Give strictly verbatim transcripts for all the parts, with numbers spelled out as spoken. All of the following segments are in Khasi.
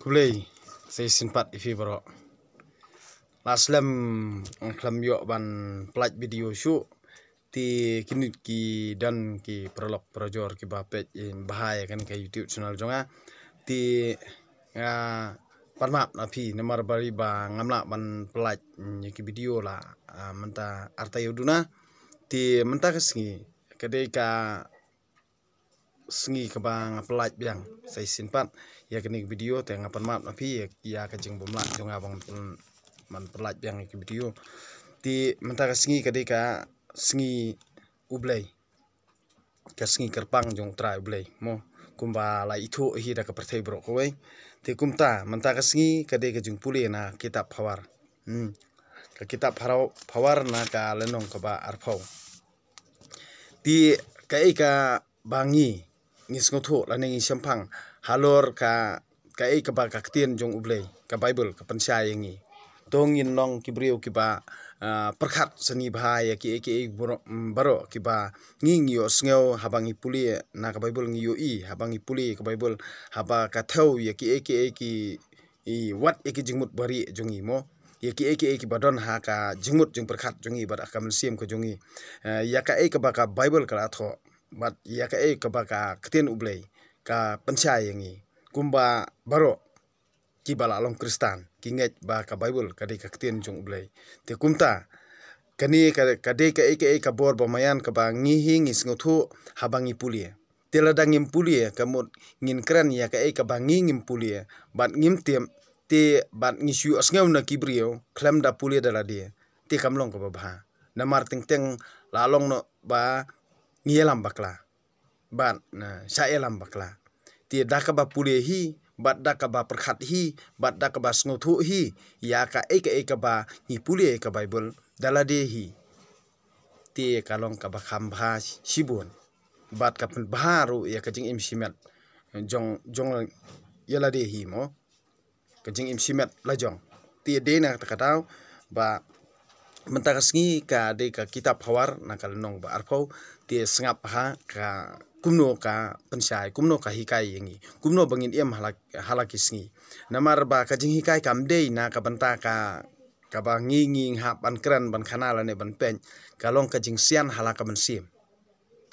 Khublei, sa shisien pat ïa phi baroh. La slem, nga khlem ïoh ban pyllait video shuh. Te kine ki don ki paralok parajor kiba peit ïa bha ïa kane ka YouTube channel jong nga. Te nga pan map na phi namar ba ri ba ngam lah ban pyllait, mm, ïa ki video la, ah, mynta arta ïa u duna. Te mynta ka sngi ka dei ka sngi kaba nga pyllait biang sa shisien pat ïa kane ka video, te nga pan map na phi ïa, ïa ka jingbymlah jong nga ban, mm, ban pyllait biang ïa ka video. Te mynta ka sngi ka dei ka sngi U Blei, ka sngi kyrpang jong U Trai U Blei mo, kumba la ithuh hi da ka pyrthei baroh kawei. Te kumta mynta ka sngi ka dei ka jingpule na kitab Phawar. Hmm. Ka kitab Pharaw-, Phawar na ka lynnong kaba arphew. Te kaei kaba ngi, ngi sngewthuh lane ngi shemphang halor ka, kaei kaba ka ktien jong U Blei, ka Bible, ka pynshai ïa ngi. To ngin long ki briew kiba, ah, pyrkhat sani bha ïa kiei kiei bro-, mm, baroh kiba ngi, ngi ïohsngew haba ngi pule na ka Bible, ngi ïohi haba ngi pule ka Bible, haba ka thew ïa kiei kiei ki, i, wat ïa ki jingmut barieh jong ngi mo, ïa kiei kiei kiba don ha ka jingmut jingpyrkhat jong ngi bad ha ka mynsiem ka jong ngi. Eh, ïa kaei kaba ka Bible ka la thoh bad ïa kaei kaba ka ktien U Blei ka pynshai ïa ngi. Kumba baroh kiba la long Khristan ki ngeit ba ka Bible ka dei ka ktien jong U Blei. Te kumta kane ka, ka dei kaei kaei ka bor ba maïan kaba ngi hi ngi sngewthuh haba ngi pule. Te lada ngim pule, ka mut ngin kren ïa kaei kaba ngi ngim pule bad ngim tip, te bad ngi shu ïohsngew na ki briew khlem da pule da lade, te kam long kaba bha. Namar teng teng la long noh ba ngi ïalam bakla bad, na, sha ïalam bakla. Te da kaba pule hi bad da kaba pyrkhat hi bad da kaba sngewthuh hi ïa kaei kaei kaba ngi pule ïa ka Bible da lade hi, te ka long kaba kham bha shibun bad ka pynbha ruh ïa ka jingim shimet jong, jong ïa lade hi mo, ka jingim shimet la jong. Te dei na kata ka daw ba mynta ka sngi ka dei ka kitab Phawar na ka lynnong ba arphew. Te sngap ha ka kumno ka pynshai, kumno ka hikai ïa ngi, kumno ba ngin im ha la, ha la ki sngi. Namar ba ka jinghikai kam dei na ka bynta ka, kaba ngi, ngi hap ban kren, ban khana lane ban peit, ka long ka jingsian ha la ka mynsiem.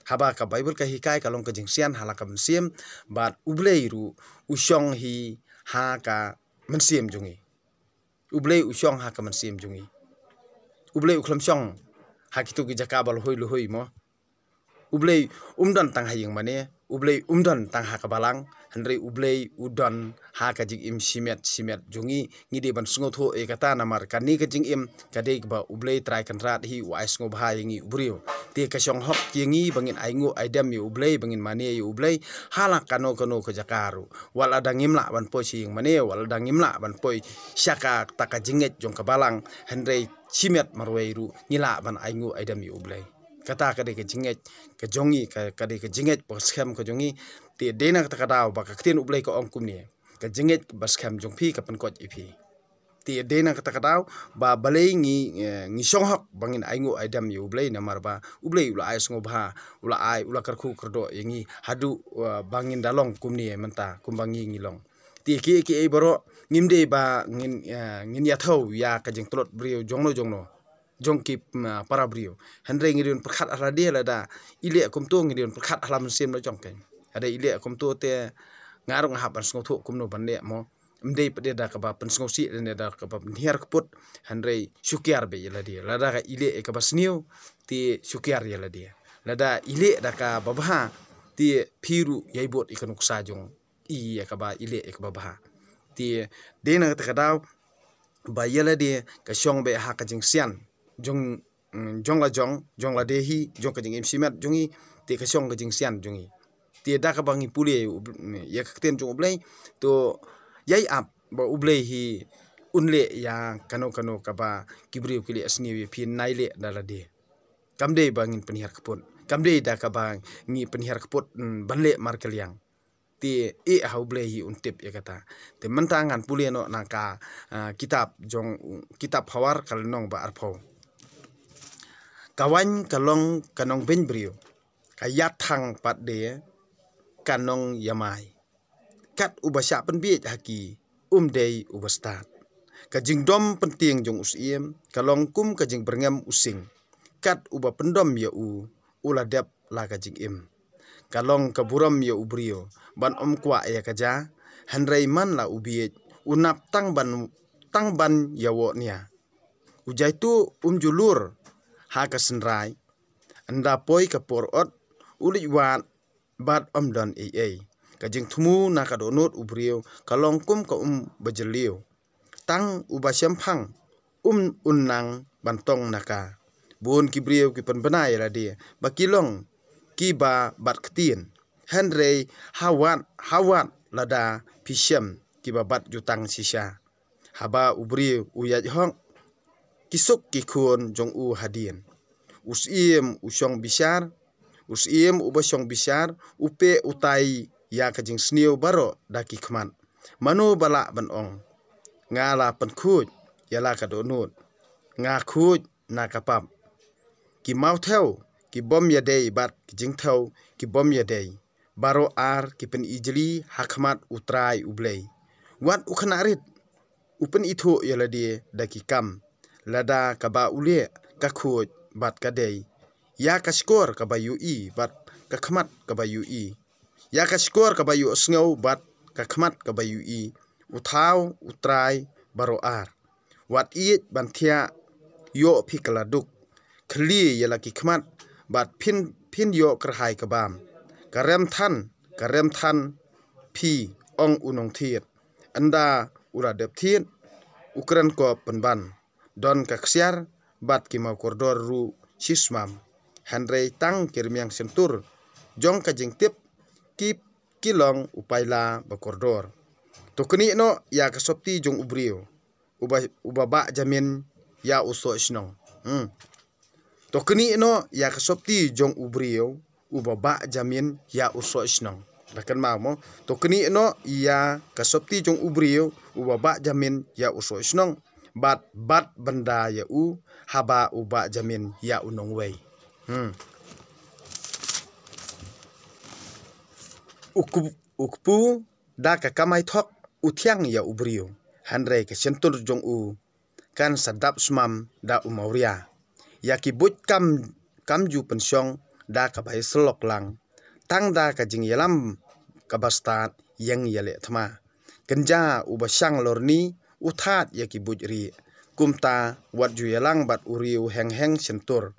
Haba ka Bible ka hikai ka long ka jingsian ha la ka mynsiem, bad U Blei ruh u shong hi ha ka mynsiem jong ngi. U Blei u shong ha ka mynsiem jong ngi. U Blei u khlem shong ha kito ki jaka ba luhoi luhoi mo. U Blei um don tang ha ïing mane, U Blei um don tang ha ka balang, hynrei U Blei u don ha ka jingim shimet shimet jong ngi. Ngi dei ban sngewthuh ïa kata namar kane ka jingim ka dei kaba U Blei Trai Kynrad hi u ai sngewbha ïa ngi u briew. Te ka shong hok ïa ngi ba ngin ainguh aidem ïa U Blei, ba ngin mane ïa U Blei ha la kano kano ka jaka ruh. Wat lada ngim lah ban poi sha ïing mane, wat lada ngim lah ban poi sha kata ka jingngeit jong ka balang, hynrei shimet marwei ruh ngi lah ban ainguh aidem ïa U Blei. Kata ka dei ka jingngeit ka jong ngi, ka, ka dei ka jingngeit ba skhem ka jong ngi. Te dei na kata ka daw ba ka ktien U Blei ka ong kumne, ka jingngeit ba skhem jong phi ka pynkoit ïa phi. Te dei na kata ka daw ba balei ngi, eh, ngi shong hok ba ngin ainguh aidem ïa U Blei, namar ba U Blei u la ai sngewbha, u la ai, u la kyrkhu kyrdoh ïa ngi haduh, eh, ba ngin da long kumne mynta kumba ngi, ngi long. Te kiei kiei baroh ngim dei ba ngin, eh, ngin ïathew ïa ka jingtlot briew jongno jongno, jong ki, mm, para briew. Hynrei ngi dei ban pyrkhat ha lade, lada i leh kumto ngi dei ban pyrkhat ha la mynsiem la jong ka. Lada i leh kumto te nga ruh nga hap ban sngewthuh kumno ban leh mo. Ym dei pat de da kaba pynsngewsih lane da kaba pynhiar kput, hynrei shu kiar beit ïa lade. Lada ka i leh ïa kaba sniew te shu kiar ïa lade. Lada i leh da kaba bha te phi ruh ïai bud ïa ka nuksa jong i ïa kaba i leh ïa kaba bha. Te dei na kata ka daw ba ïa lade ka shong beit ha ka jingsian jong, mm, jong la jong, jong lade hi, jong ka jingim shimet jong ngi, te ka shong ka jingsian jong ngi. Te da kaba ngi pule ïa ka ktien jong U Blei, to ïai ap ba U Blei hi un leh ïa kano kano kaba ki briew ki leh sniew ïa phi, nai leh da lade. Kam dei ba ngin pynhiar kput, kam dei da kaba ngi pynhiar kput, mm, ban leh markylliang. Te ïa ha U Blei hi un tip ïa kata. Te mynta ngan pule noh na ka, ah, kitab jong, kitab Phawar ka lynnong ba arphew. Ka waiñ ka long ka nongbeiñ briew, ka ïathang pat de ka nongïamai. Kat uba shah pynbiej ha ki um dei u bastad. Ka jingdom pyntieng jong u syiem ka long kum ka jingbyrngem u sing. Kat uba pyndom ïa u, u la dep la ka jingim. Ka long ka burom ïa u briew ban ym kwah ïa ka ja, hynrei man la u bieit, u nap tang ban, tang ban ïawoh nia. U jaitu um julur ha ka synrai, ynda poi ka por ot, u leit wad bad ym don ei ei. Ka jingthmu na ka dohnud u briew ka long kum ka um ba jylliew. Tang uba shemphang um un nang ban tong na ka. Bun ki briew ki pynbna ïa lade ba ki long kiba bat ktien. Hynrei ha wad, ha wad lada phi shem kiba bat jutang shisha. Haba u briew u ïaid hok, ki suk ki khun jong u hadien. U syiem u shong bishar, u syiem uba shong bishar, u peh u tai ïa ka jingsniew baroh da ki khmat. Mano ba lah ban ong, nga la pynkhuid ïa la ka dohnud, nga khuid na ka pap. Ki mawthew ki bym ïadei bad ki jingthew ki bym ïadei, baroh ar ki pynijli ha khmat U Trai U Blei. Wat u khynnah rit u pynithuh ïa lade da ki kam, lada kaba u leh ka khuid bad ka dei. Ïa ka shkor kaba ïohi bad ka khmat kaba ïohi. Ïa ka shkor kaba ïohsngew bad ka khmat kaba ïohi, u thaw U Trai baroh ar. Wat ïeit ban thiah, ïoh phi ka la duk. Khyllie ïa la ki khmat bad phin, phin ïoh kyrhai ka bam. Ka rem than, ka rem than phi, ong u nongthied. Ynda u la dep thied, u kren kop pynban. Don ka ksiar bad ki maw kordor ruh shismam. Hynrei tang ki rmiang shyntur jong ka jingtip ki, ki long u paila ba kordor. To knieh noh ïa ka sopti jong u briew uba, uba bah jamin ïa u soh shnong. Hmm. To knieh noh ïa ka sopti jong u briew uba bah jamin ïa u soh shnong. Da kynmaw mo. To knieh noh ïa ka sopti jong u briew uba bah jamin ïa u soh shnong. Bad, bad bynda ïa u haba u bah jamin ïa u nongwei. Hmm. U kpu, u kpu da ka kamai thok u thiang ïa u briew. Hynrei ka shyntur jong u kan sa dap smam da u mawria. Ïa ki buit kam, kam ju pynshong da kaba ïasyllok lang. Tang da ka jingïalam kaba stad ïeng ïaleh thma. Kynja uba shang lorni u thad ïa ki buit rieh. Kumta wat ju ïalang bad u riew heng heng shyntur.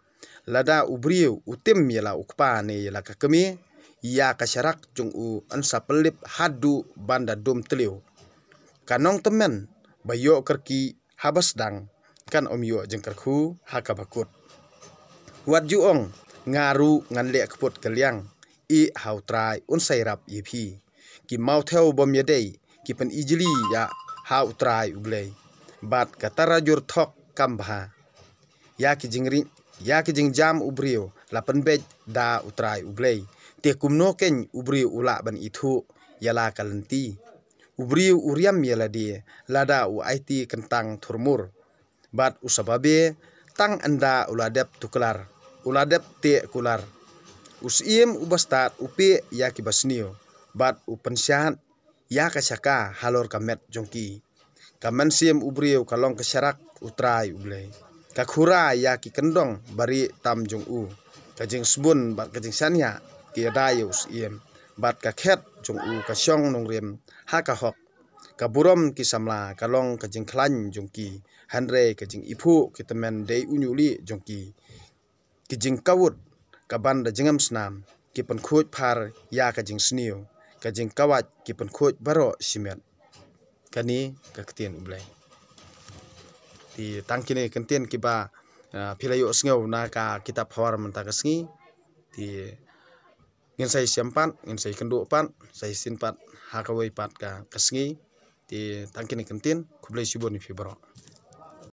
Lada u briew u tim ïa la u kpa ne ïa la ka kmie, ïa ka sharak jong u yn sa pynlip haduh ban da dum tliw. Ka nongtymmen ba ïoh kyrkieh haba sdang kan ym ïoh jingkyrkhu ha kaba kut. Wat ju ong, nga ruh ngan leh kput kylliang, ïeh ha U Trai un sa ïarap ïa phi. Ki mawthew bym ïadei ki pynijli ïa ha U Trai U Blei. Bad ka tarajur thok kam bha. Ïa ki jingri, ïa ki jingjam u briew la pynbeit da U Trai U Blei. Te kumno kein u briew u lah ban ithuh ïa la ka lynti. U briew u riam ïa lade lada u aiti kyntang thurmur. Bad u sa babe tang ynda u la dep tuklar, u la dep teh kular. U syiem u bastad u peh ïa kiba sniew bad u pynshad ïa ka shaka halor ka met jong ki. Ka mynsiem u briew ka long ka sharak U Trai U Blei. Ka khura ïa ki kyndong barieh tam jong u. Ka jingsbun bad ka jingshaniah ki ïada ïa u syiem. Bad ka khet jong u ka shong nongrim ha ka hok. Ka burom ki samla ka long ka jingkhlaiñ jong ki. Hynrei ka jingiphuh ki tymmen dei u ñiuhlieh jong ki. Ki jingkawut ka ban da jingem snam, ki pynkhuid phar ïa ka jingsniew, ka jingkawait ki pynkhuid baroh shimet. Kane ka ktien U Blei. Te tang kine ki ktien kiba, ah, phi la ïohsngew na ka kitab Hawar mynta ka sngi. Te ngin sa ïashem pat, ngin sa ïakynduh pat, sa ïashisien pat ha kawei pat ka, ka sngi. Te tang kine ki ktien, khublei shibun ïa phi baroh.